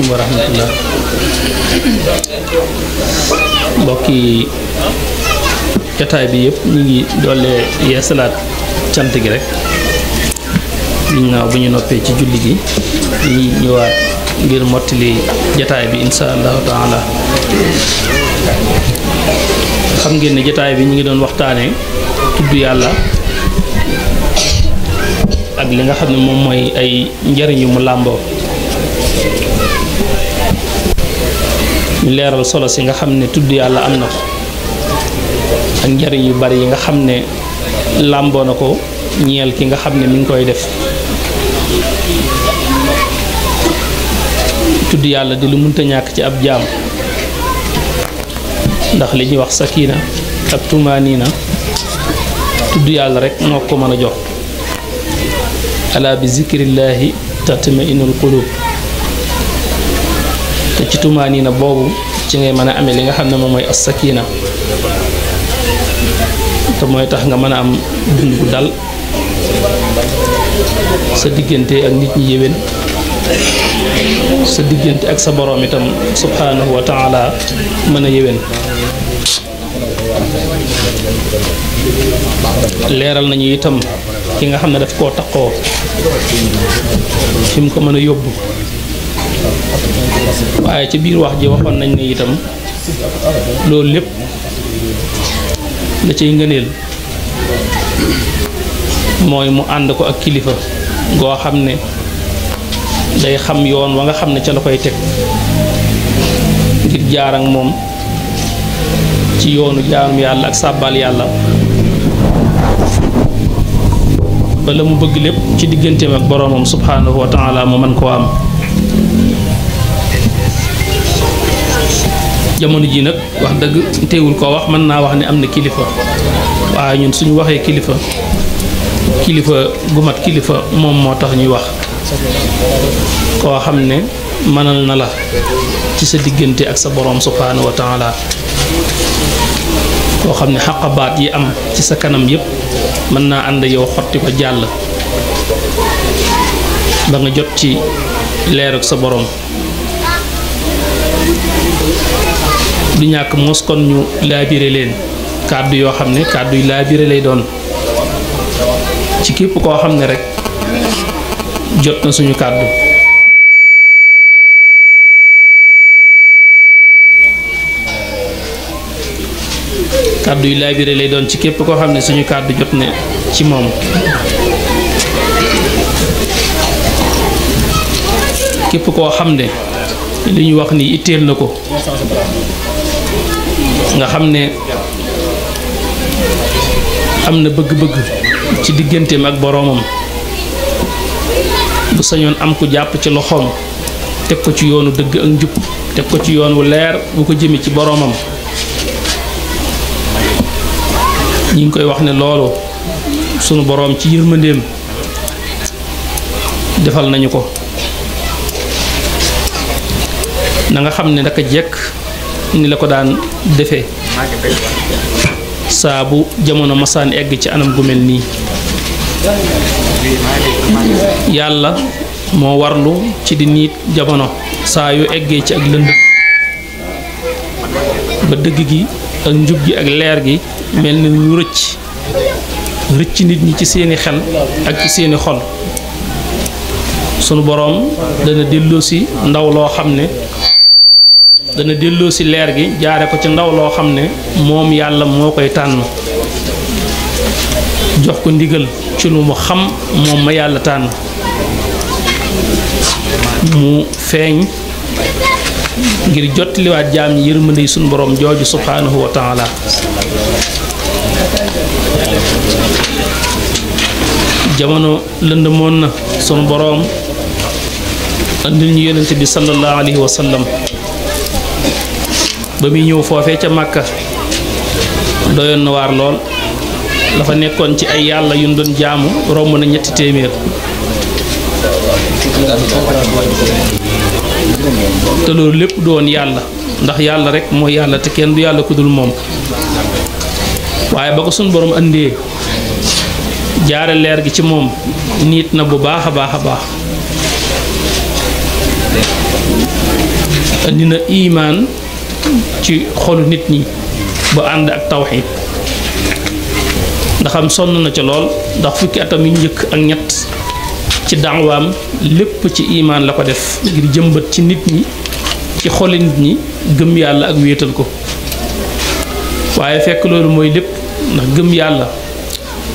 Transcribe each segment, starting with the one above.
asalaamaaleykum wa rahmatullah mbokki jotaay bi yëpp ñu ngi doole yeesalaat cant gi rek ginnaaw bu ñu noppee ci julli gi ñu ñëwaat ngir mottali jotaay bi insha allahu taala. xam ngeen ne jotaay bi ñu ngi doon waxtaanee tudd yàlla ak li nga xam ne moom mooy ay njariñ yu mu làmboo. ñu leeral solo si nga xam ne tudd yàlla am na ko ak njariñ yu bari yi nga xam ne làmboo na ko ñeel ki nga xam ne mi ngi koy def. tudd yàlla di lu mënta ñàkk ci ab jaam ndax li ñuy wax sakina ak tumaanina tudd yàlla rek moo ko mën a jox. ala bi zikrillaahi tatma'innul qulub te ci tumaanina boobu ci ngay mën a amee li nga xam ne moom mooy as-sakina te mooy tax nga mën a am dund gu dal sa diggante ak nit ñi yéwén sa diggante ak sa boroom itam subhanahu wa taala mën a yéwén. leeral nañu itam ki nga xam ne daf koo taqoo fi mu ko mën a yóbbu waaye ci biir wax ji waxoon nañ ne itam loolu lépp la cay ngëneel mooy mu ànd ko ak kilifa goo xam ne day xam yoon wa nga xam ne ca la koy teg ngir jaar ak moom ci yoonu jaarum yàlla ak sàbbal yàlla ba la mu bëgg lépp ci digganteem ak boroomam subhanahu wa taala mu mën koo am. jamono ji nag wax dëgg teewul koo wax mën naa wax ne am na kilifa waaye ñun suñu waxee kilifa gu mat kilifa moom moo tax ñuy wax koo xam ne mënal na la ci sa diggante ak sa boroom subhanahu wa taala koo xam ne xaqabaat yi am ci sa kanam yépp mën naa ànd yow xotti ko jàll ba nga jot ci leer ak sa boroom. du ñàkk mos kon ñu laabire leen kàddu yoo xam ne kàddu yu laabire lay doon ci képp koo xam ne rek jot na suñu kàddu. kàddu yu laabire lay doon ci képp koo xam ne suñu kàddu jot na ci moom. képp koo xam ne li ñu wax ni itteel na ko nga xam ne am na bëgg-bëgg ci digganteem ak boroomam bu sañoon am ku jàpp ci loxoom teg ko ci yoonu dëgg ak njub teg ko ci yoon wu leer bu ko jëme ci boroomam. ñi ngi koy wax ne loolu sunu boroom ci yërmandeem defal nañu ko. na nga xam ne naka jekk ni la ko daan defee saa bu jamono masaan egg ci anam gu mel nii. yàlla moo warlu ci di niit jamono saa yu eggee ci ak lënd ba dëgg gi ak njub gi ak leer gi mel ni lu rëcc nit ñi ci seeni xel ak ci seeni xol. sunu boroom dana delloosi ndaw loo xam ne dana delloosi leer gi jaare ko ci ndaw loo xam ne moom yàlla moo koy tànn jox ko ndigal ci lu mu xam moom ma yàlla tànn mu feeñ ngir jottaliwaat jaam ñi yërmande sunu boroom jooju subhanahu wa taala. jamono lëndëmoon na sunu boroom andil ñu yonent bi sallallahu alayhi wa sallam ba muy ñëw foofee ca Màkka doyoon na waar lool la fa nekkoon ci ay yàlla yu ñu doon jaamu romb na 300. te loolu lépp doon yàlla ndax yàlla rek mooy yàlla te kenn du yàlla ku dul moom waaye ba ko sunu borom andee jaare leer gi ci moom nit na bu baax a baax a baax andi na imaan ci xolu nit ñi ba ànd ak tawxiid ndax am sonn na ca lool ndax fukki atam yu njëkk ak ñett ci daawaam lépp ci imaan la ko def ngir jëmbat ci nit ñi ci xoli nit ñi gëm yàlla ak wéetal ko waaye fekk loolu mooy lépp ndax gëm yàlla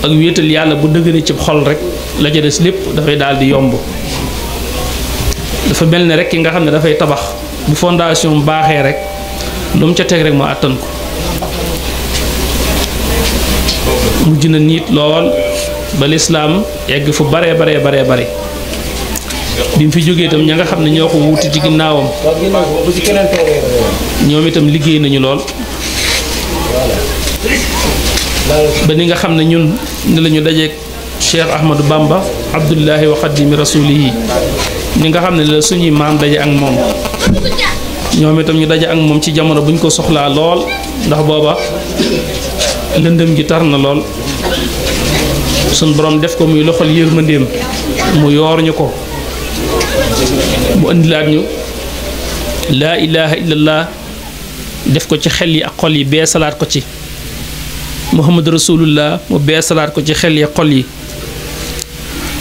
ak wéetal yàlla bu dëgëre ci xol rek la ca des lépp dafay daal di yomb dafa mel ne rek ki nga xam ne dafay tabax bu fondation baaxee rek lu mu ca teg rek mu àttan ko mujj na niit lool ba lislaam yegg fu bare bare bi mu fi jógee itam ña nga xam ne ñoo ko wuuti ci ginnaawam ñoom itam liggéey nañu lool ba ni nga xam ne ñun ni la ñu dajeeg Cheikh Ahmadou Bamba Abdullahi wa Xadimi Rasulihi ni nga xam ne la suñuy maam daje ak moom ñoom itam ñu daje ak moom ci jamono buñ ko soxlaa lool ndax booba lëndëm gi tar na lool suñ borom def ko muy loxol yërmandeem mu yoor ñu ko mu indilaat ñu laa ilaha illallah def ko ci xel yi ak xol yi bee salaat ko ci muhammad rasulullah mu bee salaat ko ci xel yi ak xol yi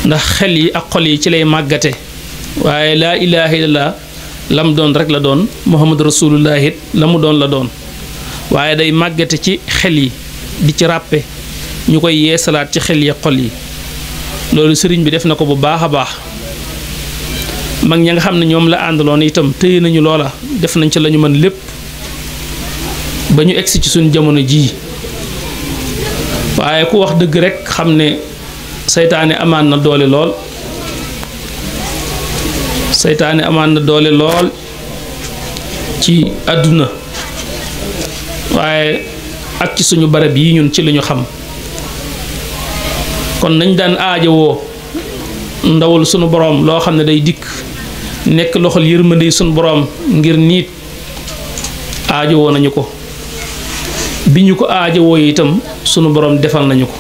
ndax xel yi ak xol yi ci lay màggate waaye laa ilaha illallah la mu doon rek la doon muhammad rasulullah it la mu doon la doon waaye day màggate ci xel yi di ci ràppe ñu koy yee salaat ci xel yi ak xol yi loolu sëriñ bi def na ko bu baax a baax mag ña nga xam ne ñoom la àndaloon itam téye nañu loola def nañ ci lañu mën lépp ba ñu egsi ci suñu jamono jii waaye ku wax dëgg rek xam ne seytaane amaan na doole lool seytaane amaan na doole lool ci àdduna waaye ak ci suñu barab yi ñun ci li ñu xam kon nañ daan aajowoo ndawul sunu boroom loo xam ne day dikk nekk loxol yërmande sunu boroom ngir niit aajowoo nañu ko bi ñu ko aajowoo itam sunu boroom defal nañu ko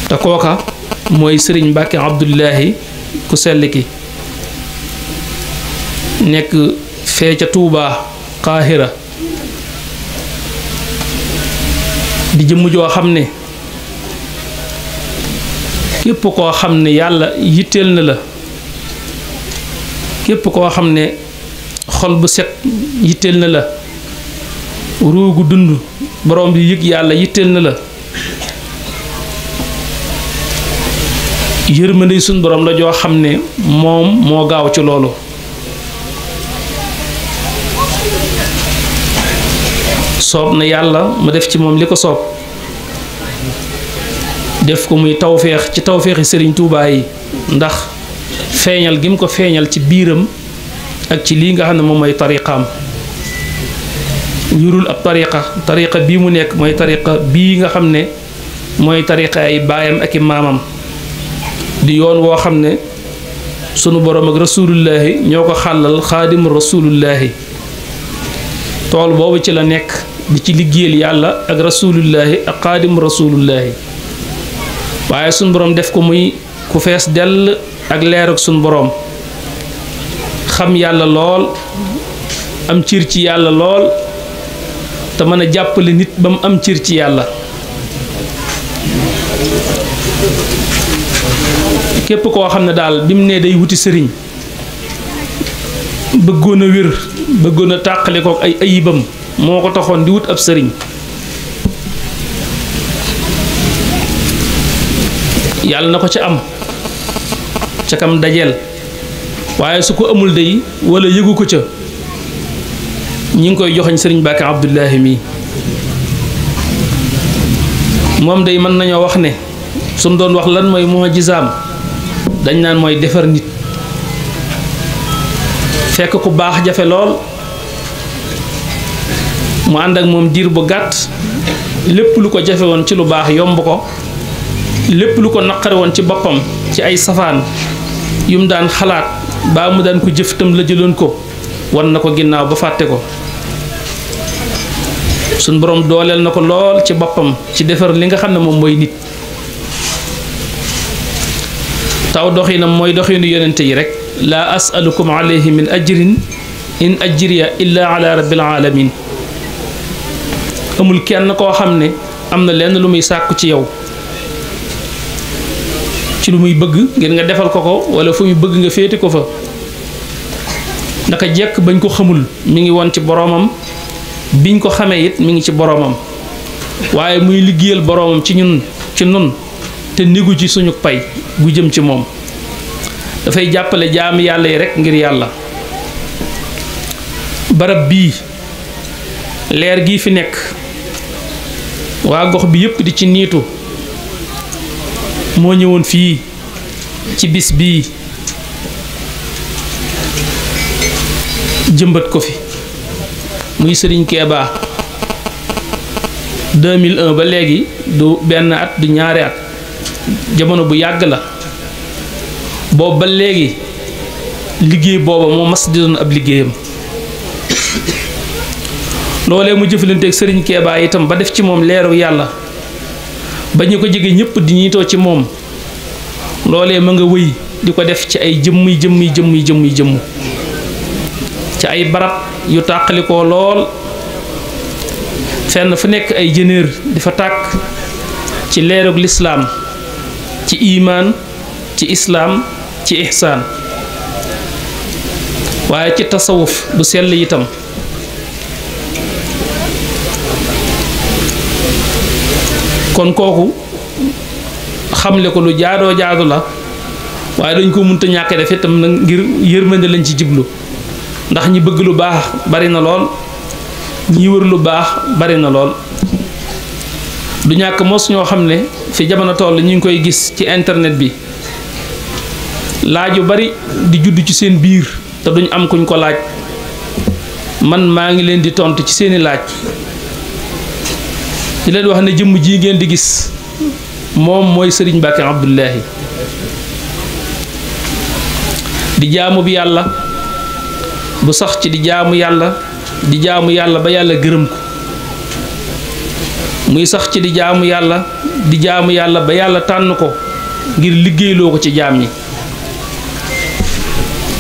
te kooka mooy sëriñ Mbàkke Abdullahi ku sell ki nekk fee ca Tuubaa Qaahira di jëmm joo xam ne képp koo xam ne yàlla yitteel na la képp koo xam ne xol bu set yitteel na la ruugu dund borom bi yëg yàlla yitteel na la yërmande suñ borom la joo xam ne moom moo gaaw ci loolu soob na yàlla mu def ci moom li ko soob def ko muy tawféex ci tawféexi sëriñ Tuubaa yi ndax feeñal gi mu ko feeñal ci biiram ak ci lii nga xam ne moom mooy tariqaam yurul ab tariqa bii mu nekk mooy tariqa bii nga xam ne mooy tariqa ay baayam ak i maamam di yoon woo xam ne sunu borom ak rasulullahi ñoo ko xàllal xaadimu rasulullahi tool boobu ci la nekk di ci liggéeyal yàlla ak rasulullahi ak xaadimu rasulullahi waaye sunu borom def ko muy ku fees dell ak leer ak sunu borom xam yàlla lool am cër ci yàlla lool te mën a jàppale nit ba mu am cër ci yàlla képp koo xam ne daal bi mu nee day wuti sëriñ bëggoon a wér bëggoon a tàqale kook ay ayibam moo ko taxoon di wut ab sëriñ yàlla na ko ca am ca kam dajeel waaye su ko amul day wala yëgu ko ca ñi ngi koy joxañ sëriñ Mbàkke Abdullahi mi moom day mën nañoo wax ne suñ doon wax lan mooy mu'jizaam dañ naan mooy defar nit fekk ku baax jafe lool mu ànd ak moom diir bu gàtt lépp lu ko jafe woon ci lu baax yomb ko lépp lu ko naqare woon ci boppam ci ay safaan yu mu daan xalaat baa mu daan ko jëf tam la jëloon ko wan na ko ginnaaw ba fàtte ko suñ boroom dooleel na ko lool ci boppam ci defar li nga xam ne moom mooy nit taw doxinam mooy doxinu yonente yi rek laa asalukum alayhi min ajrin in ajriya illa ala rabbil alamin amul kenn koo xam ne am na lenn lu muy sàkku ci yow ci lu muy bëgg ngir nga defal ko ko wala fu muy bëgg nga féete ko fa naka jekk bañ ko xamul mi ngi woon ci boroomam biñ ko xamee it mi ngi ci boroomam waaye muy liggéeyal boroomam ci nun te nigu ci suñu pay gu jëm ci moom dafay jàppale jaami yàlla yi rekk ngir yàlla barab bii leer gii fi nekk waa gox bi yépp di ci niitu moo ñëwoon fii ci bis bii jëmbat ko fi muy Serigne Keba 2001 ba léegi du benn at du ñaari at jamono bu yàgg la boobu ba léegi liggéey booba moo mas di doon ab liggéeyam loolee mu jëflanteeg Serigne Keba itam ba def ci moom leeru yàlla ba ñu ko jege ñëpp di niitoo ci moom loolee ma nga wëy di ko def ci ay jëmm ci ay barab yu tàqalikoo lool fenn fu nekk ay jëneer di fa tàkk ci leerug lislaam ci imaan ci islaam ci ihsaan waaye ci tasawuf bu sell itam kon kooku xamle ko lu jaadoo jaadu la waaye dañ ko mënta ñàkk def itam nag ngir yërmande lañ ci jiblu ndax ñi bëgg lu baax bari na lool ñi wër lu baax bari na lool du ñàkk mos ñoo xam ne fi jamono toll ñu ngi koy gis ci internet bi laaj yu bari di judd ci seen biir te duñ am kuñ ko laaj man maa ngi leen di tontu ci seeni laaj di leen wax ne jëmm ji ngeen di gis moom mooy Serigne Mbacké Abdoulahi di jaamu bi yàlla bu sax ci di jaamu yàlla ba yàlla gërëm ko muy sax ci di jaamu yàlla ba yàlla tànn ko ngir liggéeyloo ko ci jaam ñi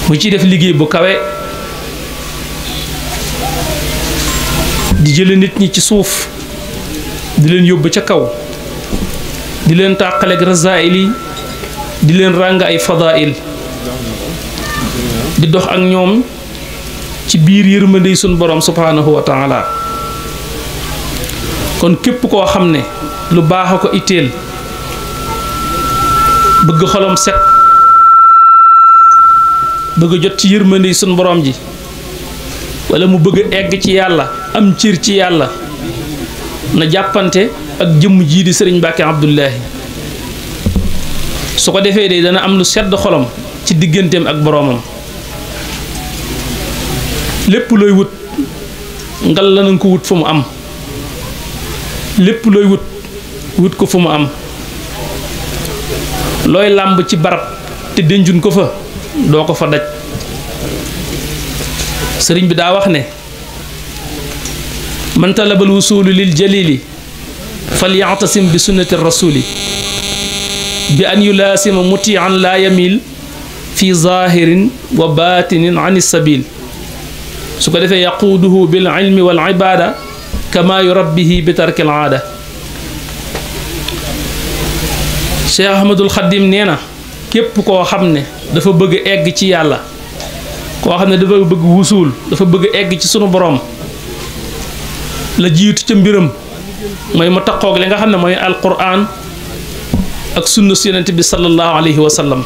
mu ci def liggéey bu kawe di jële nit ñi ci suuf di leen yóbbu ca kaw di leen tàqaleeg rasaa'il yi di leen ràng ay fadaa'il di dox ak ñoom ci biir yërmande sunu borom subhaanahu wa taala kon képp koo xam ne lu baax a ko itteel bëgg xolom set bëgg jot ci yërmande sunu borom ji wala mu bëgg egg ci yàlla am cër ci yàlla na jàppante ak jëmm jii di Serigne Mbacké Abdoulahi su ko defee de dana am lu sedd xolam ci digganteem ak boroomam lépp looy wut ngal la na ko wut fu mu am lépp looy wut ko fu mu am looy làmb ci barab te denjun ko fa doo ko fa daj sëriñ bi daa wax ne man talabal wusulu lil jalili falyatasim bi sunnati rasuli bi an yulaasima mutian la yamil fi zahirin wa batinin an sabil su ko defee yaquuduhu bil ilmi wal ibada kama yurabbihi bi tarkil aada Cheikh Ahmadul Xadim nee na képp koo xam ne dafa bëgg egg ci yàlla koo xam ne dafa bëgg wusuul dafa bëgg egg ci sunu borom la jiitu ca mbiram mooy mu taqoog li nga xam ne mooy alquran ak sunna su yonent bi sallallahu alayhi wa sallam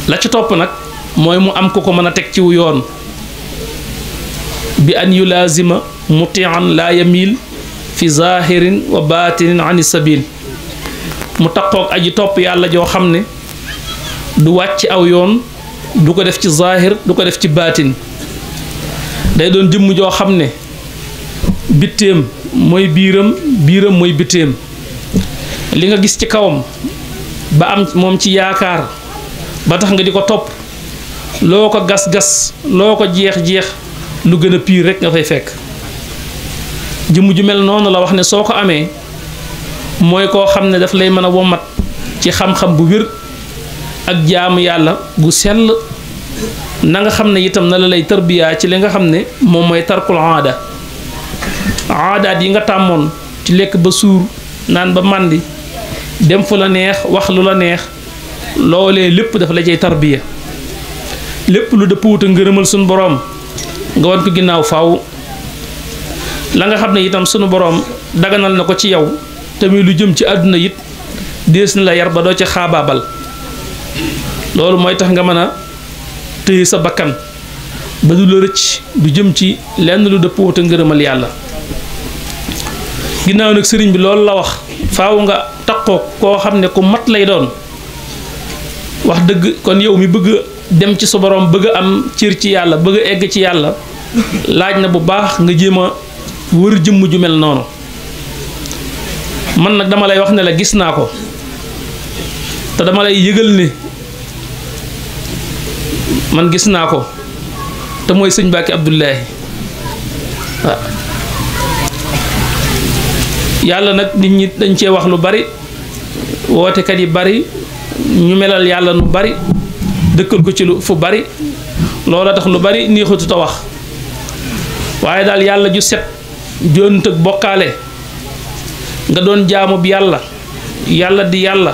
la ci topp nag mooy mu am ko ko mën a teg ciw yoon bi an yulaazima mutian la yamil fi zahirin wa batinin an sabil mu taqoog aji topp yàlla joo xam ne du wàcc aw yoon du ko def ci zahir du ko def ci baatin day doon jëmm joo xam ne bitteem mooy biiram biiram mooy bitteem li nga gis ci kawam ba am moom ci yaakaar ba tax nga di ko topp loo ko gas-gas loo ko jeex-jeex lu gën a piir rek nga fay fekk jëmm ju mel noonu la wax ne soo ko amee mooy koo xam ne daf lay mën a womat ci xam-xam bu wér ak jaamu yàlla gu sell na nga xam ne itam na la lay tarbiya ci li nga xam ne moom mooy tarkul aadaat yi nga tàmmoon ci lekk ba suur naan ba màndi dem fu la neex wax lu la neex loolee lépp dafa la cay tarbiya lépp lu dëppwut a ngërëmal sunu boroom nga wan ko ginnaaw faaw la nga xam ne itam sunu boroom daganal na ko ci yow tamit lu jëm ci àdduna it dees na la yar ba doo ci xaabaabal loolu mooy tax nga mën a téye sa bakkan ba du la rëcc du jëm ci lenn lu dëppwut a ngërëmal yàlla ginnaaw nag sëriñ bi loolu la wax faaw nga taqoo koo xam ne ku mat lay doon wax dëgg kon yow mi bëgg dem ci sa borom bëgg am cër ci yàlla bëgg egg ci yàlla laaj na bu baax nga jéem a wër jëmm ju mel noonu man nag dama lay wax ne la gis naa ko te dama lay yëgal ne man gis naa ko te mooy sëñ Mbàkke Abdoulahi waaw yàlla nag nit ñi dañ cee wax lu bari wootekat yi bari ñu melal yàlla nu bari dëkkal ko ci lu fu bari loola tax lu bari neexutut a wax waaye daal yàlla ju set joonut ak bokkaale nga doon jaamu bi yàlla yàlla di yàlla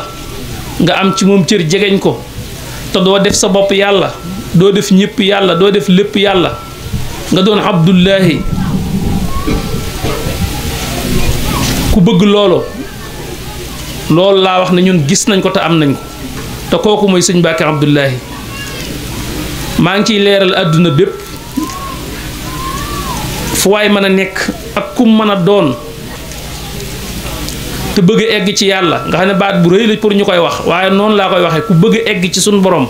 nga am ci moom cër jegeñ ko te doo def sa bopp yàlla doo def ñépp yàlla doo def lépp yàlla nga doon Abdullahi ku bëgg loolu laa wax ne ñun gis nañ ko te am nañ ko te kooku mooy sëñ Mbàkke Abdoulahi maa ngi ciy leeral àdduna bépp fu waay mën a nekk ak kum mën a doon te bëgg a egg ci yàlla nga xam ne baat bu rëy la pour ñu koy wax waaye noonu laa koy waxee ku bëgg a egg ci suñu borom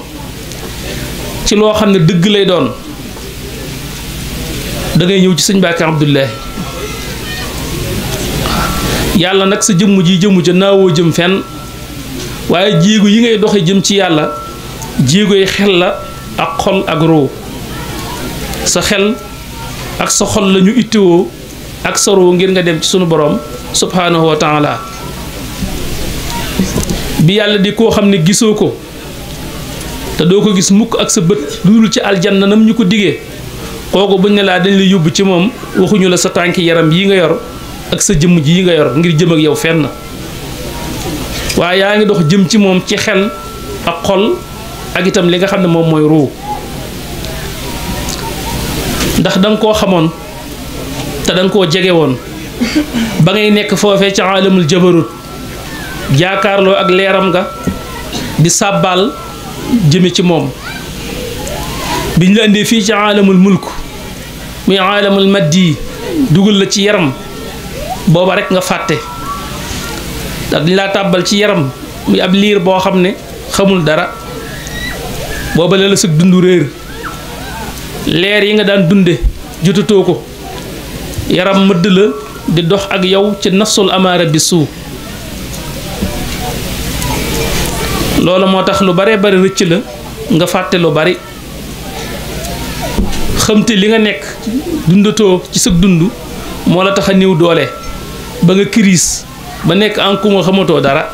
ci loo xam ne dëgg lay doon da ngay ñëw ci sëñ Mbàkke Abdoulahi yàlla nag sa jëmm ji jëmu ca naawoo jëm fenn waaye jéego yi ngay doxe jëm ci yàlla jéego yi xel la ak xol ak roo sa xel ak sa xol la ñu ittewoo ak sa roo ngir nga dem ci sunu borom subhaanahu wa taala bi yàlla di koo xam ne gisoo ko te doo ko gis mukk ak sa bët lu dul ci aljanna nam ñu ko digee kooku buñ ne laa dañ la yóbbu ci moom waxuñu la sa tànki yaram yi nga yor ak sa jëmm ji yi nga yor ngir jëm ak yow fenn waaye yaa ngi dox jëm ci moom ci xel ak xol ak itam li nga xam ne moom mooy ruu ndax da nga koo xamoon te da nga koo jege woon ba ngay nekk foofee ci aalamul jabarut jaakaarloo ak leeram nga di sàbbaal jëme ci moom biñ la indee fii ci aalamul mulk muy aalamul maddi dugal la ci yaram booba rek nga fàtte ndax dañ laa tàbbal ci yaram muy ab liir boo xam ne xamul dara booba la sëg dundu réer leer yi nga daan dunde jotatoo ko yaram mëdd la di dox ak yow ci nafsul amaara bi suu loolu moo tax lu bare bari rëcc la nga fàtte lu bari xamte li nga nekk dundatoo ci sëg dund moo la tax a néew doole ba nga crise ba nekk en kuma xamatoo dara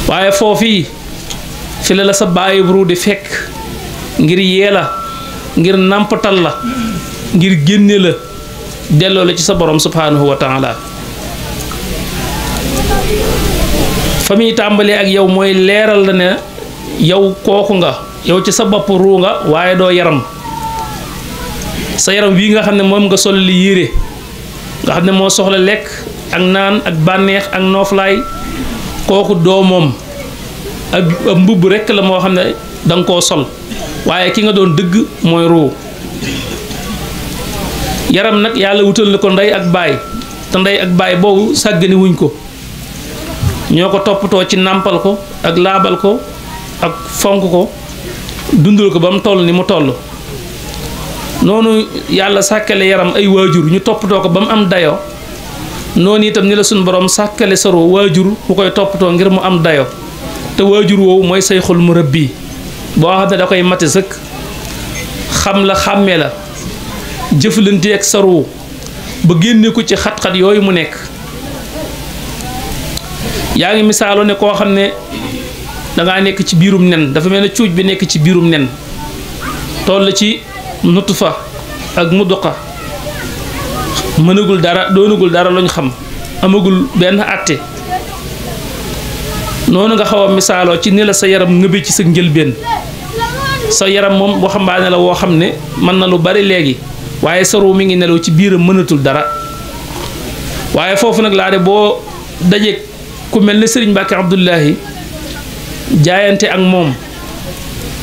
waaye foofii fi la sa bàyyi buru di fekk ngir yee la ngir nàmpatal la ngir génne la delloo la ci sa borom subhaanahu wa taala fa muy tàmbalee ak yow mooy leeral la ne yow kooku nga yow ci sa bopp ruu nga waaye doo yaram sa yaram bii nga xam ne moom nga sol li yére nga xam ne moo soxla lekk ak naan ak bànneex ak nooflaay kooku doo moom ak mbubb rekk la moo xam ne danga koo sol waaye ki nga doon dëgg mooy ruu yaram nag yàlla wutal na ko ndey ak baay te ndey ak baay boobu sàggani wuñ ko ñoo ko toppatoo ci nàmpal ko ak laabal ko ak fonk ko dundal ko ba mu toll ni mu toll noonu yàlla sàkkale yaram ay waajur ñu toppatoo ko ba mu am dayo noonu itam ni la suñu borom sàkkale saroo waajur mu koy toppatoo ngir mu am dayo te waajur woowu mooy sayxul murabbi boo xam ne da koy mate sëkk xam la xàmmee la jëflante ak saroo ba génne ko ci xat-xat yooyu mu nekk yaa ngi misaaloo ne koo xam ne dangaa nekk ci biirum nen dafa mel ne cuuj bi nekk ci biirum nen toll ci nutfa ak mudqa mënagul dara doonagul dara luñ xam amagul benn àtte noonu nga xaw a misaaloo ci ni la sa yaram ngëbe ci sa njëlbeen sa yaram moom waxambaane la woo xam ne mën na lu bari léegi waaye sa ruu mi ngi nelaw ci biiram mënatul dara waaye foofu nag laa de boo dajeeg ku mel ne Sëriñ Mbàkke Abdullahi jaayante ak moom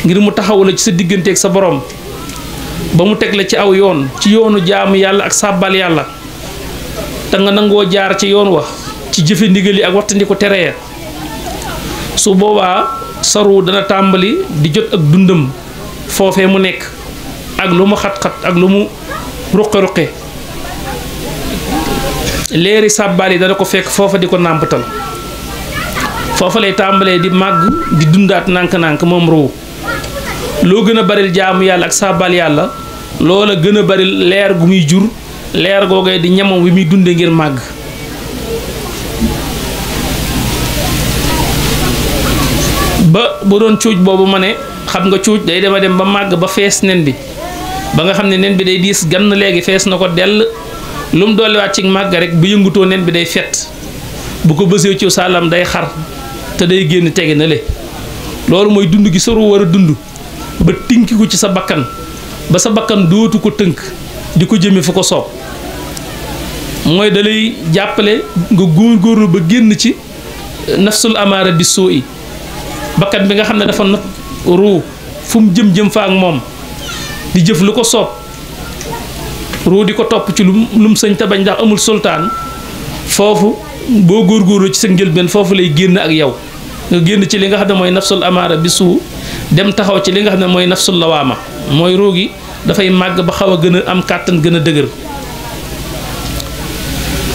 ngir mu taxawu la ci sa digganteeg sa borom ba mu teg la ci aw yoon ci yoonu jaamu yàlla ak sàbbal yàlla te nga nangoo jaar ci yoon wa ci jëfe ndigal yi ak wattandi ko tere ya su boobaa saru dana tàmbali di jot ak dundam foofee mu nekk ak lu mu xat-xat ak lu mu ruqe-ruqe leeri sàbbal yi dana ko fekk foofa di ko nàmpatal foofa lay tàmbalee di màgg di dundaat nànk-nànk moom ruu loo gën a baril jaamu yàlla ak sàbbal yàlla loola gën a bari leer gu muy jur leer googee di ñamam wi muy dunde ngir màgg ba bu doon cuuj boobu ma ne xam nga cuuj day dema dem ba màgg ba fees nen bi ba nga xam ne nen bi day diis gann léegi fees na ko dell lu mu dolliwaat ci màgg rek bu yëngutoo nen bi day fet bu ko bësee ci sàllam day xar te day génn tege na le loolu mooy dund gi saru war a dund ba tinki ko ci sa bakkan ba sa bakkan dootu ko tënk di ko jëme fu ko soob mooy da lay jàppale nga góorgóorlu ba génn ci nafsul amaara bi soo i bakkan bi nga xam ne dafa not ruu fu mu jëm fa ak moom di jëf lu ko soob ruu di ko topp ci lu mu sëñ te bañ ndax amul sultaan foofu boo góorgóorlu ci sa njëlbeen foofu lay génn ak yow nga génn ci li nga xam ne mooy nafsul amaara bi suu dem taxaw ci li nga xam ne mooy nafsul lawaama mooy ruu gi dafay màgg ba xaw a gën a am kàttan gën a dëgër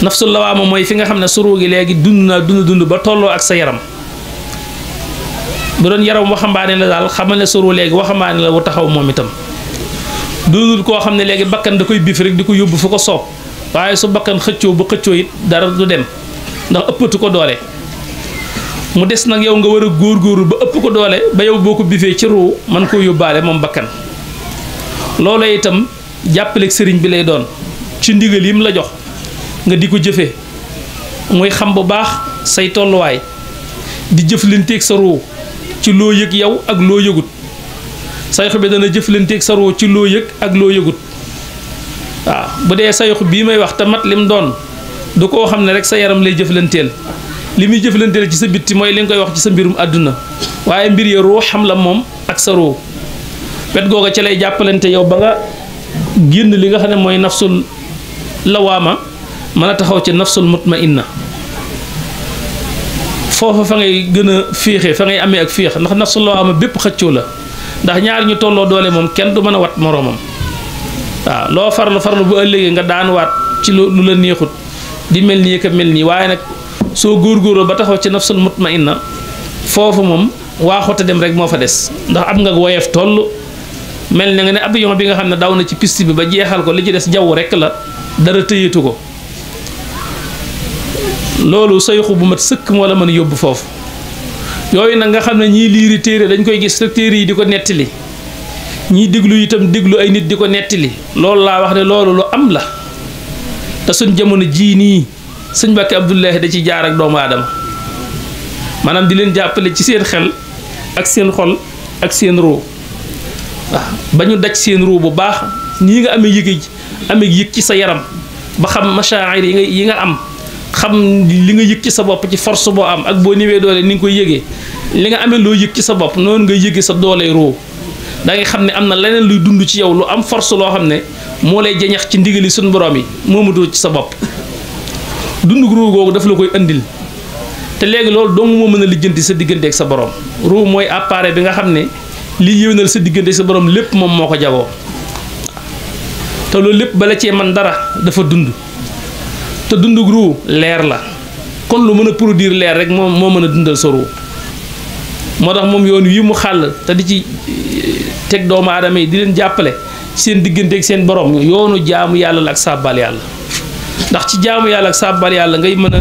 nafsul lawaama mooy fi nga xam ne su ruu gi léegi dund ba tolloo ak sa yaram bu doon yaram waxambaane la daal xamal ne sa ruu léegi waxambaane la bu taxaw moom itam doonul koo xam ne léegi bakkan da koy biif rek di ko yóbbu fu ko soob waaye su bakkan xëccoo ba xëccoo it dara du dem ndax ëppatu ko doole mu des nag yow nga war a góorgóorlu ba ëpp ko doole ba yow boo ko bifee ci ruu man koo yóbbaale moom bakkan loolu itam jàppaleeg sëriñ bi lay doon ci ndigal yim la jox nga di ko jëfee muy xam bu baax say tolluwaay di jëflanteeg sa ruu ci loo yëg yow ak loo yëgut sayxu bi dana jëflanteeg sa ruu ci loo yëg ak loo yëgut waaw bu dee sayxu bii may wax te mat lim doon du koo xam ne rek sa yaram lay jëflanteel li muy jëflanteel ci sa bitti mooy li nga koy wax ci sa mbirum àdduna waaye mbir ya ruu xam la moom ak sa ruu wet googa ci lay jàppalante yow ba nga génn li nga xam ne mooy nafsul lawaama mën a taxaw ci nafsul mutmainna foofa fa ngay gën a féexe fa ngay amee ak féex ndax nafsul lawaama bépp xëccoo la ndax ñaar ñu tolloo doole moom kenn du mën a wat moroomam waaw loo farlu bu ëllëgee nga daan waat ci lu la neexut di mel nii ka mel nii waaye nag soo góorgóorloo ba taxaw ci nafsul mutmainna foofu moom waaxute dem rek moo fa des ndax am nga woyeef toll mel na nga ne avion bi nga xam ne daw na ci piste bi ba jeexal ko li ci des jaww rek la dara tëyeetu ko loolu sayxu bu mat sëkk moo la mën a yóbbu foofu yooyu nag nga xam ne ñii liiri téere dañ koy gis rek téere yi di ko nettali ñii déglu itam déglu ay nit di ko nettali loolu laa wax ne loolu lu am la te suñ jamono jii nii sëñ Mbàkke Abdullahi da ci jaar ak doomu aadama maanaam di leen jàppale ci seen xel ak seen xol ak seen ruu waaw ba ñu daj seen ruu bu baax nii nga amee yëg ci sa yaram ba xam machaa'ir yi nga am xam li nga yëg ci sa bopp ci force boo am ak boo niwee doole ni nga koy yëgee li nga amee loo yëg ci sa bopp noonu nga yëgee sa doole ruu da ngay xam ne am na leneen luy dund ci yow lu am force loo xam ne moo lay jañax ci ndigali suñu borom yi moomatoo ci sa bopp dundug ruu googu daf la koy andil te léegi loolu dong moo mën a lijjanti sa diggante ak sa borom ruu mooy appareil bi nga xam ne li yéwénal sa diggante ak sa borom lépp moom moo ko jagoo te loolu lépp bala cee man dara dafa dund te dundug ruu leer la kon lu mën a produire leer rek moo mën a dundal sa ruu moo tax moom yoon wi mu xàll te di ci teg doomu aadama yi di leen jàppale seen diggante ak seen borom yoonu jaamu yàlla la ak sàbbal yàlla ndax ci jaamu yàlla ak sàbbal yàlla ngay mën a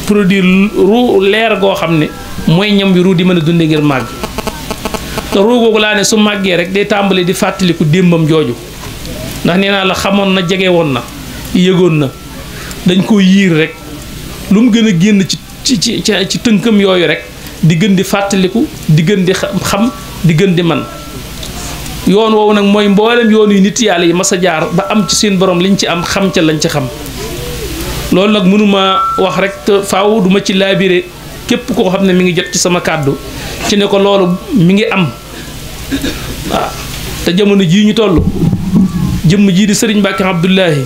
produire ruu leer goo xam ne mooy ñam wi ruu di mën a dunde ngir màgg te ruu googu laa ne su màggee rek day tàmbali di fàttaliku démbam jooju ndax nee naa la xamoon na jege woon na yëgoon na dañ ko yiir rek lu mu gën a génn ci tënkam yooyu rek di gën di fàttaliku di gën di xam di gën di man yoon woowu nag mooy mboolem yoon yu nit yàlla yi mas a jaar ba am ci seen borom liñ ci am xam ca lañ ci xam loolu nag mënuma wax rek te faaw duma ci laabire képp koo xam ne mi ngi jot ci sama kàddu ci ne ko loolu mi ngi am waaw te jamono jii ñu toll jëmm jii di sëriñ Mbàkke Abdullahi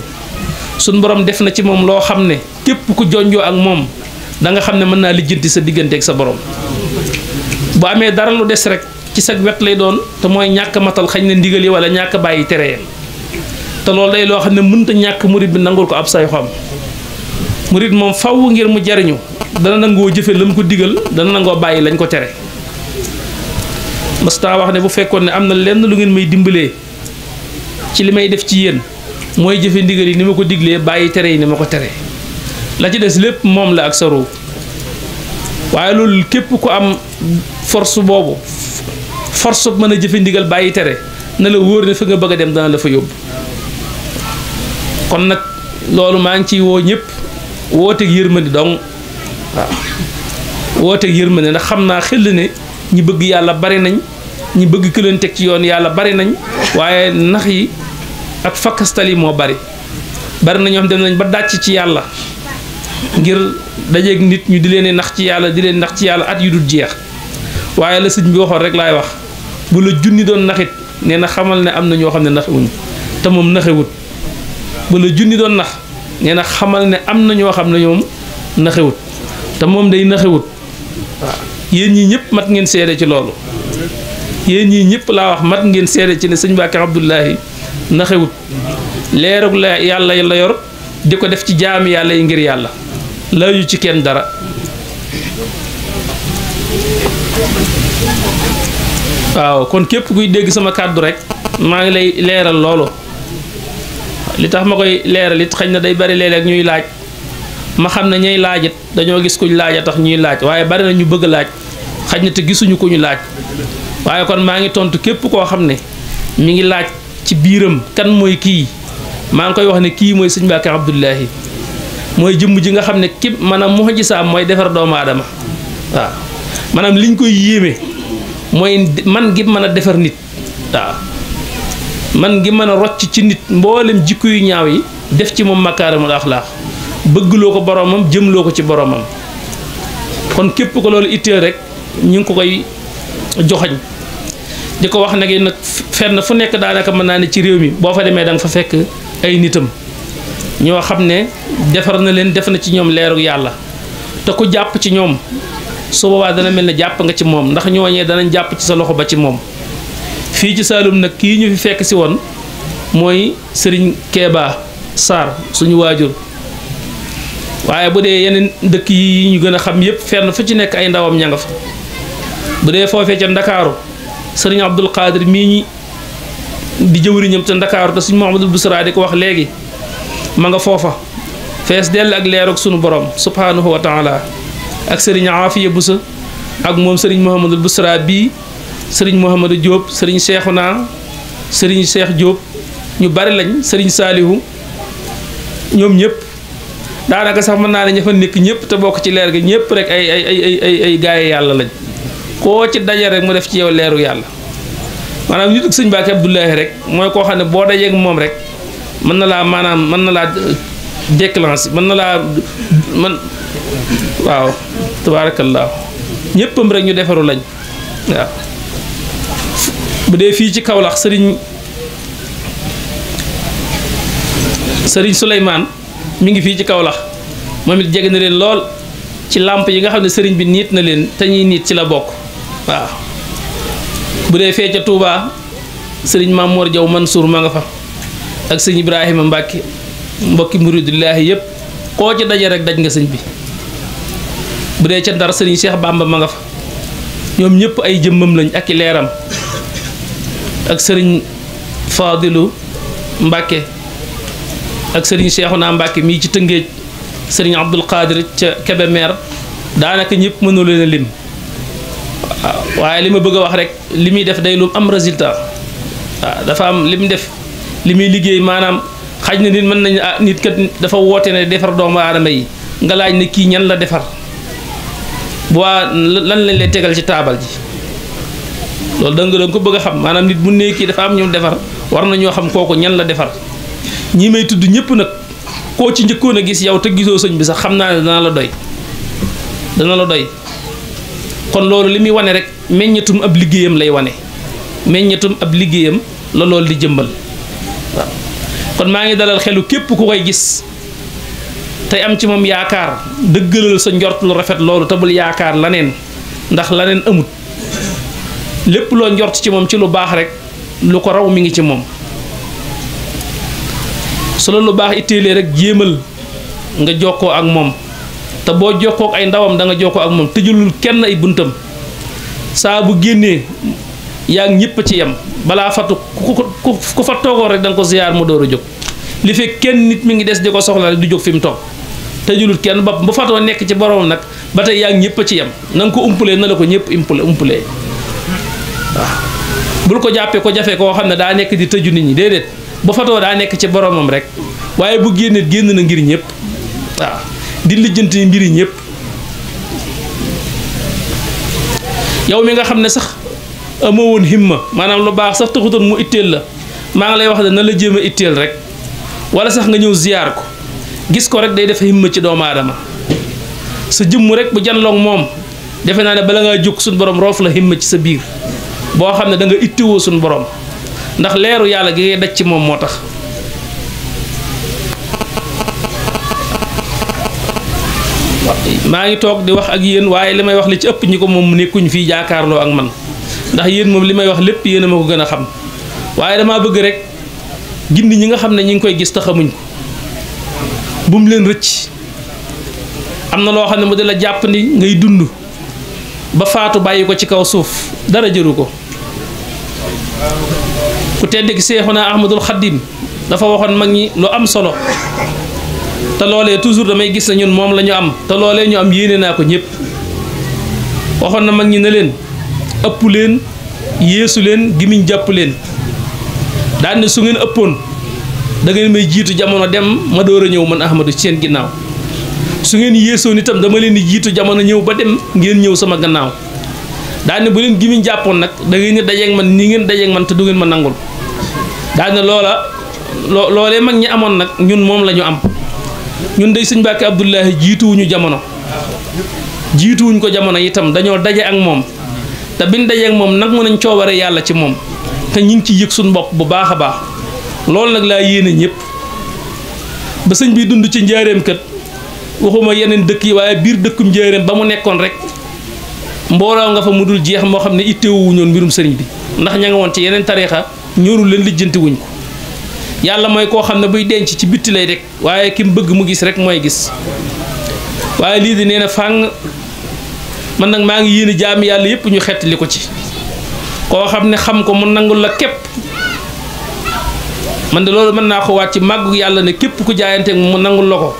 suñ borom def na ci moom loo xam ne képp ku jonjoo ak moom da nga xam ne mën naa lijjanti sa diggante ak sa borom bu amee dara lu des rek ci sa wet lay doon te mooy ñàkk matal xañ na ndigal yi wala ñàkk bàyyi tere te loolu day loo xam ne mënta ñàkk murit bi nangul ko ab say xam murit moom faw ngir mu jariñu dana nangoo jëfe la mu ko digal dana nangoo bàyyi lañ ko tere masta wax ne bu fekkoon ne am na lenn lu ngeen may dimbalee ci li may def ci yéen mooy jëfe ndigal yi ni ma ko diglee bàyyi tere yi ni ma ko tere la ci des lépp moom la ak sa ruu waaye loolu képp ku am force boobu force mën a jëfe ndigal bàyyi tere na la wóor ne fa nga bëgg a dem dana la fa yóbbu kon nag loolu maa ngi ciy woo ñëpp wooteeg yërmande dong waaw wooteeg yërmande ndax xam naa xel ne ñi bëgg yàlla bari nañ ñi bëgg ku leen teg ci yoon yàlla bari nañ waaye nax yi ak fakkastal yi moo bari na ñoo xam dem nañ ba dàcc ci yàlla ngir dajeeg nit ñu di leen nax ci yàlla di leen nax ci yàlla at yu dul jeex waaye la sëñ bi waxoon rek laay wax bu la junni doon naxit nee na xamal ne am na ñoo xam ne naxewuñ te moom naxewut bu la junni doon nax nee na xamal ne am na ñoo xam ne ñoom naxewut te moom day naxewut waaw yéen ñii ñëpp mat ngeen seede ci loolu yéen ñii ñëpp laa wax mat ngeen seede ci ne sëñ Mbàkke Abdullahi naxewut leerug la yàlla la yor di ko def ci jaami yàlla yi ngir yàlla laaju ci kenn dara waaw kon képp kuy dégg sama kàddu rek maa ngi lay leeral loolu li tax ma koy leeral it xëy na day bari léeg-léeg ñuy laaj ma xam ne ñay laajit dañoo gis kuñ laaj a tax ñuy laaj waaye bari na ñu bëgg laaj xëy na te gisuñu ku ñu laaj waaye kon maa ngi tontu képp koo xam ne mi ngi laaj ci biiram kan mooy kii maa ngi koy wax ne kii mooy sëñ Mbàkke Abdullahi mooy jëmm ji nga xam ne képp maanaam mu'jisaam mooy defar doomu aadama waaw maanaam liñ koy yéeme mooy man gi mën a defar nit waaw man gi mën a rocc ci nit mboolem jikko yu ñaaw yi def ci moom makaarimul axlaaq bëggloo ko boromam jëmloo ko ci boromam kon képp ko loolu itteel rek ñu ngi ko koy joxañ di ko wax nag nag fenn fu nekk daanaka mën naa ne ci réew mi boo fa demee da nga fa fekk ay nitam ñoo xam ne defar na leen def na ci ñoom leeru yàlla te ku jàpp ci ñoom su boobaa dana mel ne jàpp nga ci moom ndax ñooñee danañ jàpp ci sa loxo ba ci moom fii ci Saalum nag kii ñu fi fekk si woon mooy Sëriñ Keeba Sarr suñu waajur waaye bu dee yeneen dëkk yi ñu gën a xam yépp fenn fu ci nekk ay ndawam ña nga fa bu dee foofee ca Ndakaaru Sëriñ Abdul Qadir mii ñi di jëwriñam te Ndakaaru te suñu Muhammadul Busra di ko wax léegi ma nga foofa fees dell ak leer ak sunu borom subhanahu wa taala ak Sëriñ Aafiya Busa ak moom Sëriñ Muhammadul Busra bii Sëriñ Muhammadu Diop Sëriñ Seexuna Sëriñ Seex Diop ñu bari lañ Sëriñ Saalihu ñoom ñëpp daanaka sax mën naa ne ña fa nekk ñëpp te bokk ci leer gi ñëpp rek ay gaay yàlla lañ koo ci daje rek mu def ci yow leeru yàlla maanaam nitu sëñ Mbàkke Abdullahi rek mooy koo xam ne boo dajeeg moom rek mën na laa maanaam mën na laa déclencher mën na laa man waaw tabaarakallaahu ñëppam rek ñu defaru lañ waaw bu dee fii ci Kawlax sëriñ Souleymane mi ngi fii ci Kawlax moom it jege na leen lool ci làmp yi nga xam ne sëriñ bi niit na leen te ñuy niit ci la bokk waaw bu dee fee ca Touba sëriñ Mamour Diaw Mansour ma nga fa ak sëñ Ibrahima Mbacke mbokki muridullaahi yëpp koo ci daje rek daj nga sëñ bi bu dee ca Ndar sëriñ Cheikh Bamba ma nga fa ñoom ñëpp ay jëmmam lañ ak i leeram ak sëriñ Fadilu Mbacke ak sëriñ Cheikhouna Mbacke mii ci Tëngéej sëriñ Abdul Qadir ca Kébémer daanaka ñëpp mënu leen a lim waaye li ma bëgg a wax rek li muy def day lu am résultat waaw dafa am li mu def li muy liggéey maanaam xaj na nit mën nañ nit kat dafa woote ne defar doomu aadama yi nga laaj ne kii ñan la defar bu waa lan lañ lay tegal ci taabal ji loolu da nga ko bëgg a xam maanaam nit bu ne kii dafa am ñoom defar war na ñoo xam kooku ñan la defar ñi may tudd ñëpp nag koo ci njëkkoon a gis yow te gisoo sëñ bi sax xam naa ne dana la doy kon loolu li muy wane rek meññatum ab liggéeyam lay wane meññatum ab liggéeyam la loolu di jëmbal waaw kon maa ngi dalal xelu képp ku koy gis tey am ci moom yaakaar dëggalal sa njort lu rafet loolu te bul yaakaar laneen ndax laneen amut lépp loo njort ci moom ci lu baax rek lu ko raw mi ngi ci moom su la lu baax itteelee rek jéemal nga jokkoo ak moom te boo jokkoo ak ay ndawam da nga jokkoo ak moom tëjulul kenn ay buntam saa bu génnee yaa ngi ñëpp ci yem balaa fatu ku fa toogoo rek da nga ko ziyaar mu door a jóg li fekk kenn nit mi ngi des di ko soxla rek du jóg fi mu toog tëjulul kenn bopp bu fatoo nekk ci boromam nag ba tey yaa ngi ñëpp ci yem na nga ko umpulee na la ko ñëpp umpulee waaw bul ko jàppee ko jafe koo xam ne daa nekk di tëju nit ñi déedéet bu fatoo daa nekk ci boromam rek waaye bu génnee génn na ngir ñëpp waaw di lijjanti mbiri ñëpp yow mi nga xam ne sax amoo woon himma maanaam lu baax sax taxutoon mu itteel la maa ngi lay wax ne na la jéem a itteel rek wala sax nga ñëw ziyaar ko gis ko rek day def himma ci doomu aadama sa jëmm rek bu janloog moom defe naa ne bala ngaa jóg suñu borom roof la himma ci sa biir boo xam ne da nga ittewoo suñu borom ndax leeru yàlla gi ngay daj ci moom moo tax maa ngi toog di wax ak yéen waaye li may wax li ci ëpp ñi ko moom mu nekkuñ fii jaakaarloo ak man ndax yéen moom li may wax lépp yéen a ma ko gën a xam waaye damaa bëgg rek gindi ñi nga xam ne ñi ngi koy gis te xamuñ ko bu mu leen rëcc am na loo xam ne mu di la jàpp ni ngay dund ba faatu bàyyi ko ci kaw suuf dara jëru ko ku tedd ki Seexuna Ahmadul Xaddim dafa waxoon mag ñi lu am solo te loolee toujours damay gis na ñun moom la ñu am te loolee ñu am yéene naa ko ñëpp waxoon na mag ñi ne leen ëpp leen yeesu leen gimiñ jàpp leen daan ne su ngeen ëppoon da ngeen may jiitu jamono dem ma door a ñëw man Ahmadu ci seen ginnaaw su ngeen yeesoon itam dama leen di jiitu jamono ñëw ba dem ngeen ñëw sama gannaaw daan ne bu leen gimiñ jàppoon nag da ngeen di dajeeg man ni ngeen dajeeg man te du ngeen ma nangul daan ne loolee mag ñi amoon nag ñun moom la ñu am ñun day sëñ Mbàkke Abdullahi jiituwuñu jamono jiituwuñ ko jamono itam dañoo daje ak moom te biñ daje ak moom nag mu nañ coobare yàlla ci moom te ñu ngi ci yëg suñu bopp bu baax a baax loolu nag laa yéene ñëpp ba sëñ bi dund ci njaareem kat waxuma yeneen dëkk yi waaye biir dëkkum njaareem ba mu nekkoon rek mbooloo nga fa mu dul jeex moo xam ne itteewuñoon mbirum sëriñ bi ndax ña nga woon ci yeneen tariixa ñorul leen lijjanti wuñ ko yàlla mooy koo xam ne buy denc ci bitti lay rek waaye ki mu bëgg mu gis rek mooy gis waaye lii di nee na fàng man nag maa ngi yéene jaami yàlla yépp ñu xettali ko ci koo xam ne xam ko mu nangul la képp man de loolu mën naa ko waat ci màggu yàlla ne képp ku jaayante mu nangul la ko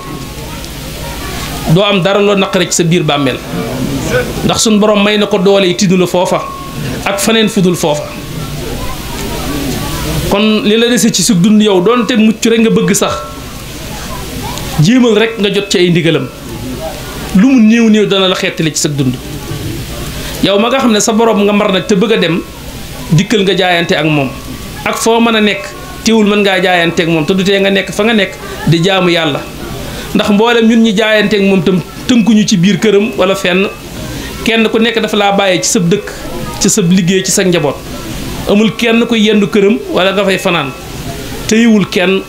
doo am dara loo naqare ci sa biir bàmmeel ndax suñ borom may na ko doole yi tiddu la foofa ak faneen fudul foofa kon li la dese ci su dund yow doonte mucc rek nga bëgg sax jéemal rek nga jot ci ay ndigalam lu mu néew néew dana la xettali ci sa dund yow ma nga xam ne sa borom nga mar nag te bëgg a dem dikkal nga jaayante ak moom ak foo mën a nekk teewul mën ngaa jaayante ak moom te du tee nga nekk fa nga nekk di jaamu yàlla ndax mboolem ñun ñi jaayante ak moom tam tënkuñu ci biir këram wala fenn kenn ku nekk dafa laa bàyyee ci sa dëkk ci sa liggéey ci sa njaboot amul kenn ku yendu këram wala nga fay fanaan téyiwul kenn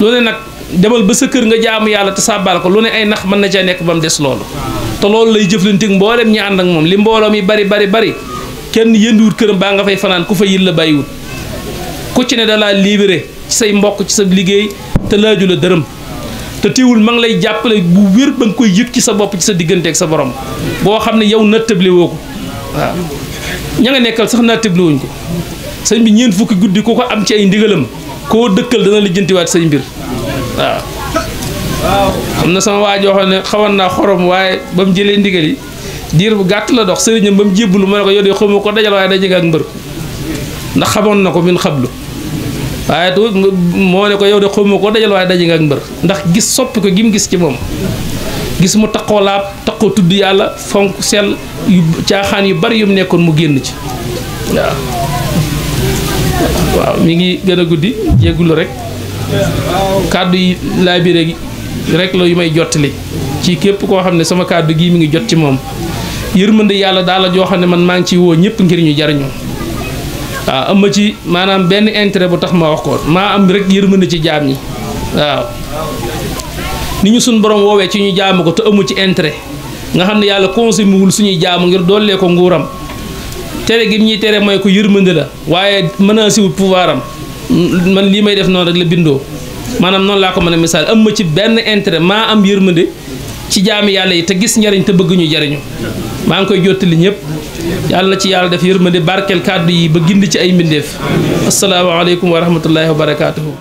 lu ne nag demal ba sa kër nga jaamu yàlla te sàbbaal ko lu ne ay nax mën na caa nekk ba mu des loolu te loolu lay jëflanteeg mboolem ñi ànd ak moom li mbooloo mi bari kenn yenduwut këram baa nga fay fanaan ku fa yil la bàyyiwut ku ci ne da laa libéré ci say mbokk ci sa liggéey te laaju la dërëm te teewul ma ngi lay jàppale bu wér ba nga koy yëg ci sa bopp ci sa digganteeg sa borom boo xam ne yow nattable woo ko waaw ña nga nekkal sax nattable wuñ ko sëñ bi ñeent fukki guddi ku ko am ci ay ndigalam koo dëkkal dana la jëntiwaat say mbir waaw am na sama waa joo xam ne xawoon naa xorom waaye ba mu jëlee ndigal yi diir bu gàtt la dox sëriñam ba mu jébbalu mu ne ko yow de xawma ko dajal waaye daje nga ak mbër ndax xamoon na ko min xablu waaye tu moo ne ko yow de xawma ko dajal waaye daje nga ak mbër ndax gis soppi ko gi mu gis ci moom gis mu taqoo laab taqoo tudd yàlla fonk sell yu caaxaan yu bari yu mu nekkoon mu génn ci waaw mi ngi gën a guddi jéggulu rek kàddu yi laa bi rek la yu may jottali ci képp koo xam ne sama kàddu gii mi ngi jot ci moom yërmande yàlla daal la joo xam ne man maa ngi ciy woo ñëpp ngir ñu jariñu waaw am ma ci maanaam benn intérêt bu tax ma wax ko maa am rek yërmande ci jaam ñi waaw ni ñu suñ borom woowee ci ñu jaamu ko te amu ci intérêt nga xam ne yàlla consommé wul suñuy jaamu ngir doolee ko nguuram tere gi ñuy tere mooy ko yërmande la waaye menacé wul pouvoir am man lii may def noonu rek la bindoo maanaam noonu laa ko mën a misaal am ma ci benn intérêt maa am yërmande ci jaami yàlla yi te gis njariñ te bëgg ñu jariñu maa ngi koy jottali ñëpp yàlla na ci yàlla def yërmande barkeel kàddu yi ba gindi ci ay mbindeef asalaamaaleykum wa rahmatullahi wa barakaatuhu